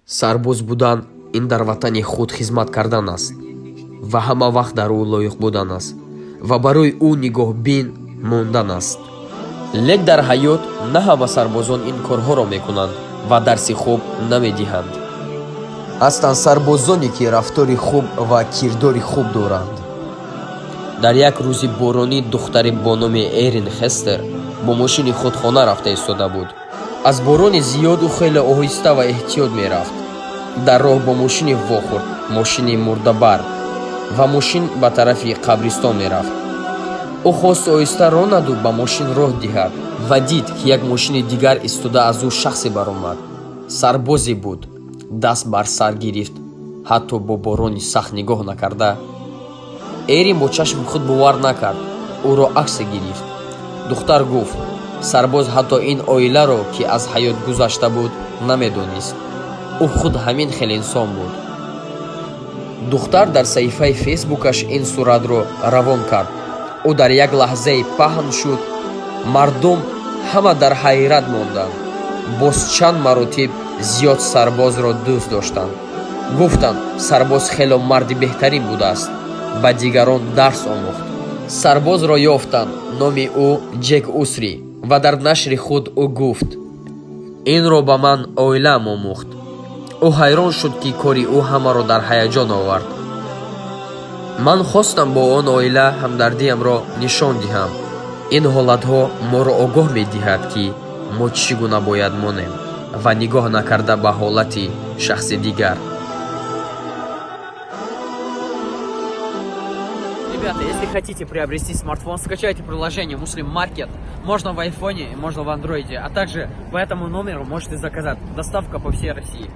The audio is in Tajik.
Сарбоз будан ин дар ватани худ хизмат кардан аст ва ҳама вақт дар ӯ лоиқ будан аст ва барои ӯ нигоҳбин мондан аст. Лек дар ҳаёт на ҳама сарбозон ин корҳоро мекунанд ва дарси хуб намедиҳанд. Ҳастанд сарбозоне, ки рафтори хуб ва кирдори хуб доранд. Дар як рӯзи боронӣ духтаре бо номи Эрин Хестер бо мошини худ хона рафта истода буд. Аз борони зиёд ӯ хеле оҳиста ва эҳтиёт мерафт. Дар роҳ бо мошине вохӯрд, мошини мурдабар, ва мошин ба тарафи қабристон мерафт. Ӯ хост оҳиста ронаду ба мошин роҳ диҳад ва дид, ки як мошини дигар истода, аз ӯ шахсе баромад. Сарбозе буд. Даст бар сар гирифт, ҳатто бо борони сахт нигоҳ накарда. Эрин бо чашми худ бовар накард, ӯро аксе гирифт. Духтар гуфт, сарбоз ҳатто ин оиларо, ки аз ҳаёт гузашта буд, намедонист. Ӯ худ ҳамин хел инсон буд. Духтар дар саҳифаи Фейсбукаш ин суратро равон кард. Ӯ дар як лаҳзае паҳн шуд. Мардум ҳама дар ҳайрат монданд. Боз чанд маротиб зиёд сарбозро дӯст доштанд. Гуфтанд, сарбоз хело марди беҳтарин будааст, ба дигарон дарс омӯхт. Сарбозро ёфтанд, номи ӯ Ҷек Усри, ва дар нашри худ ӯ гуфт: «Инро ба ман оилаам омӯхт». Ӯ ҳайрон шуд, ки кори ӯ ҳамаро дар ҳаяҷон овард. Ман хостам бо он оила ҳамдардиамро нишон диҳам. Ин ҳолатҳо моро огоҳ медиҳад, ки мо чӣ гуна бояд монем ва нигоҳ накарда ба ҳолати шахси дигар. Ребята, если хотите приобрести смартфон, скачайте приложение Muslim Market. Можно в айфоне, можно в андроиде. А также по этому номеру можете заказать. Доставка по всей России.